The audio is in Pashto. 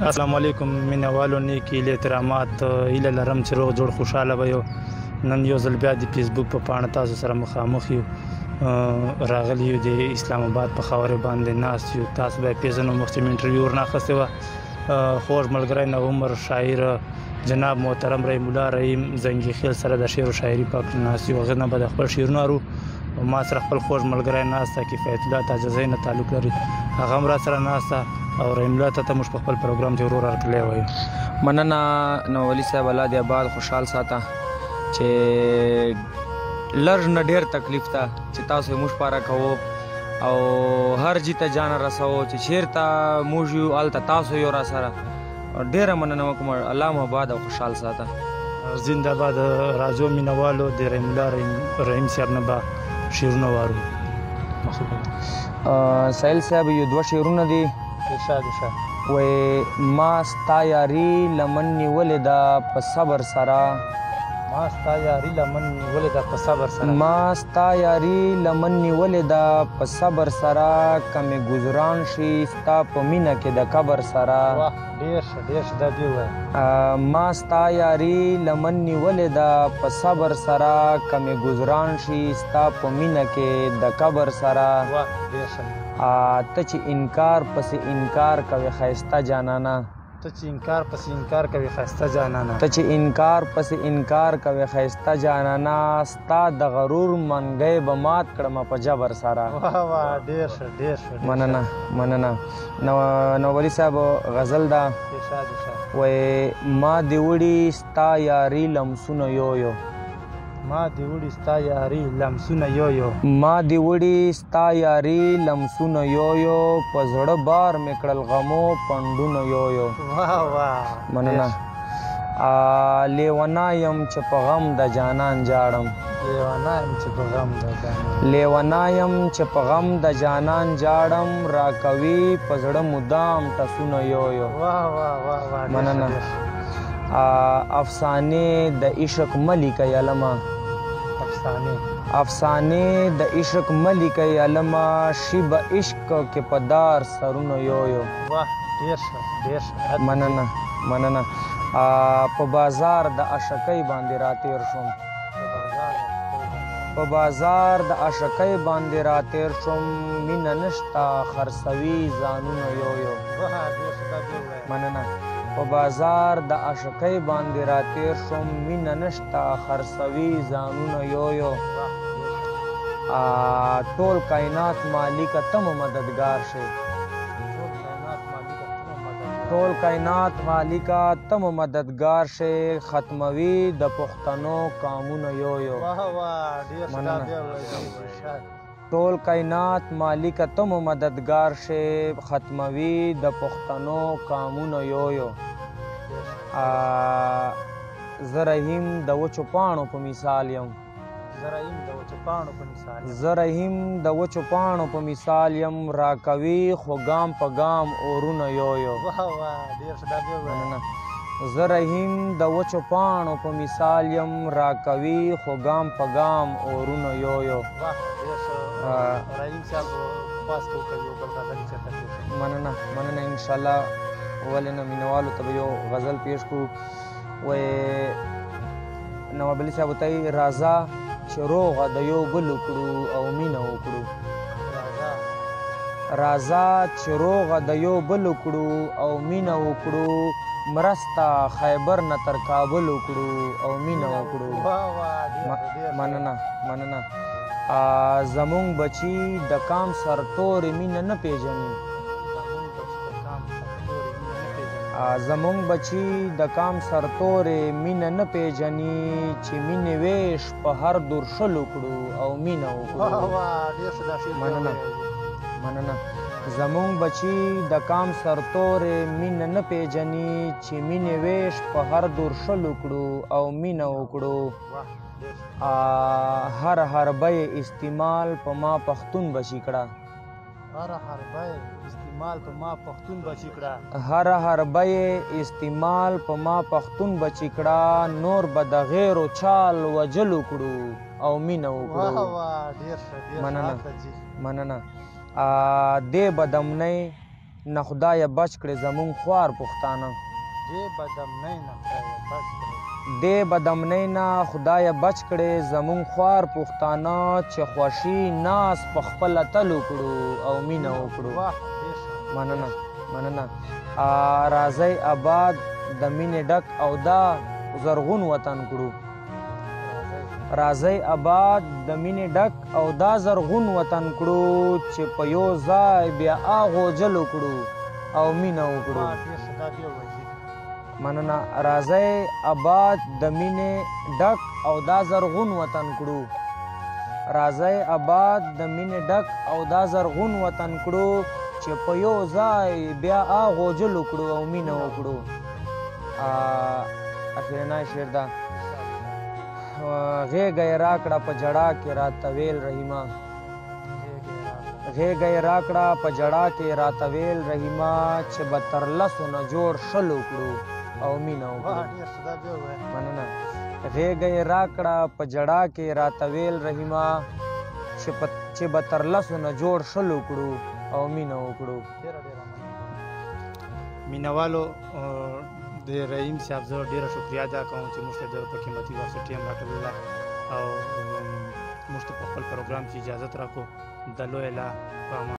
السلام علیکم مینوالو، نیک هیلې، احترامات، هیله لرم چې روغ جوړ خوشحاله به یو. نن یو ځل بیا د فیسبوک په پاڼه تاسو سره مخامخ یو، راغلی یو د اسلام آباد په خاورې باندې ناست یو. تاسو به پېژنو، مخکې مې انټرویو ورنه اخیستې وه. خوږ ملګری نه عمر شاعر جناب محترم رحیم الله رحیم زنګي خیل سره د شعر او شاعري په هکله ناست یو. هغه نه به د خپل شعرونه اورو. ما سره خپل خوږ ملګری ناست ده، کفایت الله تاجزی نه تعلق لري، هغه هم را سره ناست ده. او رحیم الله ته موږ په خپل پروګرام کې ورور هرکلی وایو. مننه نوولي صاحب، الله دې آباد خوشحال ساته، چې لږ نه ډېر تکلیف ته چې تاسو یې موږ پاره کوو او هر جي ته جان رسوو، چې چېرته موږ یو هلته تاسو یو را سره. ډېره مننه وکړم، الله مو آباد او خوشحال ساته. زنده باد. راځو مینوالو، د رحیم الله رحیم صاحب نه به شعرونه وارو. سهیل صاحب، یو دوه شعرونه دي. ارشاد ارشاد. وای ما ستا یاري لمن نیولې ده په صبر سره، ما ستا یاري لمن نیولې ده په صبر سره، ما ستا یاري لمن نیولې ده په صبر سره، که مې ګذران شي ستا په مینه کې د قبر سره. واه، ډېر ښه، ډېر ښه، دا دې ووایه. ما ستا یاري لمن نیولې ده په صبر سره، که مې ګذران شي ستا په مینه کې د قبر سره. واه، ډېر ښه. ته چې انکار پسې انکار کوې ښایسته جانانه، ته چې انکار پسې انکار کوې ښایسته جانانه، ته چې انکار پسې انکار کوې ښایسته جانانه، ستا د غرور منګی به مات کړمه په جبر سره. واه واه، ډېر ښه، ډېر ښه. مننه مننه. نو ولي صاحب، غزل ده. ارشاد ارشاد. وای ما دې وړي ستا یاري لمسونه یو یو، ما دې وړي ستا یاري لمسونه یو یو، ما دې وړي ستا یاري لمسونه یو یو، په زړه بار مې کړل غمو پنډونه یو یو. واه واه، مننه. لیونا یم چې په غم د جانان جاړم، لیونا یم چې په غم د جانان، لیونا یم چې په غم د جانان جاړم، راکوي په زړه مدام ټسونه یو یو. واه واه واه واه، مننه. افسانې د عشق مه لیکئ علمه، افسانې، افسانې د عشق مه لیکئ علمه، شي به عشق کې په دار سرونه یو یو. واه، ډېر ښه، ډېر ښه. مننه مننه. په بازار د عاشقۍ باندې راتېر شوم، په بازار د عاشقۍ باندې راتېر شوم، مینه نشته خرڅوي ځانونه یو یو. مننه. په بازار د عاشقۍ باندې راتېر شوم، مینه نشته خرڅوي ځانونه یو یو. ټول کائنات مالکه ته مو مددګار شې، ټول کائنات مالکه ته مو مددګار شې، ختموي د پښتنو کامونه یو یو. مننه. ټول کائنات مالکه ته مو مددګار شې، ختموي د پښتنو کامونه یو یو. زه رحیم د وچو پاڼو په مثال یم، زه رحیم د وچو پاڼو په مثال یم، زه رحیم د وچو پاڼو په مثال یم، راکوي خو ګام په ګام اورونه یو یو. واه واه، ډېر ښه، دا بیا ووایه. مننه. زه رحیم د وچو پاڼو په مثال یم، راکوي خو ګام په ګام اورونه یو یو. واه، ډېر ښه. رحیم صاحب، خواست کوو که یو بل غزل چېرته پېښ کړو. مننه مننه، انشاءالله. ولې نه، مینوالو ته به یو غزل پېښ کړو. وایي نواب علي صاحب ته یې راځه چې روغه د یو بل وکړو او مینه وکړو، راځه چې روغه د یو بل وکړو او مینه وکړو، مرسته خیبر نه تر کابل وکړو او مینه وکړو. مننه مننه. زمونږ بچي د کام سرتورې مینه نه پېژني، زمونږ بچي د کام سرتورې مینه نه پېژني، چې مینې ویش په هر درشل وکړو او مینه وکړو. مننه مننه. زمونږ بچي د کام سرتورې مینه نه پېژني، چې مینې ویش په هر درشل وکړو او مینه وکړو. هر حربه یې استعمال په ما پښتون بچي کړه، هر حربه یې استعمال په ما پښتون بچي کړه، هر حربه یې استعمال په ما پښتون بچي کړه، نور به د غیرو چال وجل وکړو او مینه وکړو. مننه مننه. دې بدامنۍ نه خدایه بچ کړې زمونږ خوار پښتانه. دې بدامنۍ نه خدایه بچ کړې. دې بدامنۍ نه خدایه بچ کړې زمونږ خوار پښتانه، چې خوښي ناز په خپله تل وکړو او مینه وکړو. مننه مننه. راځئ آباد د مینې ډک او دا زرغون وطن کړو. راځئ آباد د مینې ډک او دا زرغون وطن کړو، چې په یو ځای بیا آغوجل وکړو او مینه وکړو. مننه. راځئ آباد د مینې ډک او دا زرغون وطن کړو. راځئ آباد د مینې ډک او دا زرغون وطن کړو، چې په یو ځای بیا آغوجل وکړو او مینه وکړو. اخرنی شعر ده. غېږه یې راکړه په ژړا کې راته ویل رحیمه، غېږه یې راکړه په ژړا کې راته ویل رحیمه، چې به تر لسو نه جوړ شل وکړو او مینه وکړو. مننه. غېږه یې راکړه په ژړا کې راته ویل رحیمه، چې به تر لسو نه جوړ شل وکړو او مینه وکړو. مینوالو د رحیم صاحب زه ډېره شکریه ادا کوم چې موږ ته د په قیمتي وخت ټیم راکړله او موږ ته په خپل پروګرام کې اجازت راکړو. د لوی الله په امان.